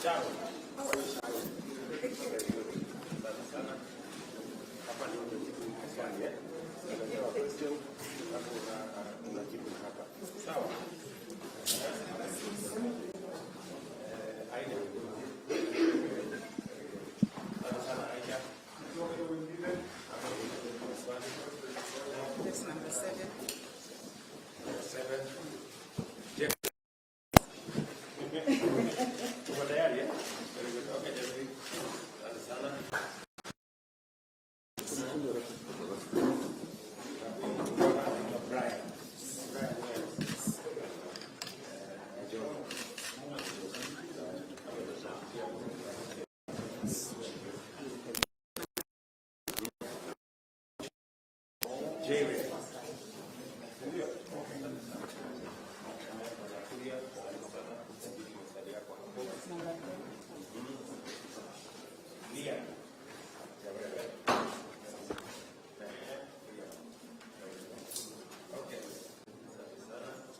Charo. How are you, Charo? Very good. Asante sana. Hapa ndio utajibu maswali, eh? Unaletewa question, hapo unajibu na hapa. Sawa? Aida. Asante sana, Aida. Hapo ndio maswali. That's number 7. 7. Jeff. Uko tayari, eh?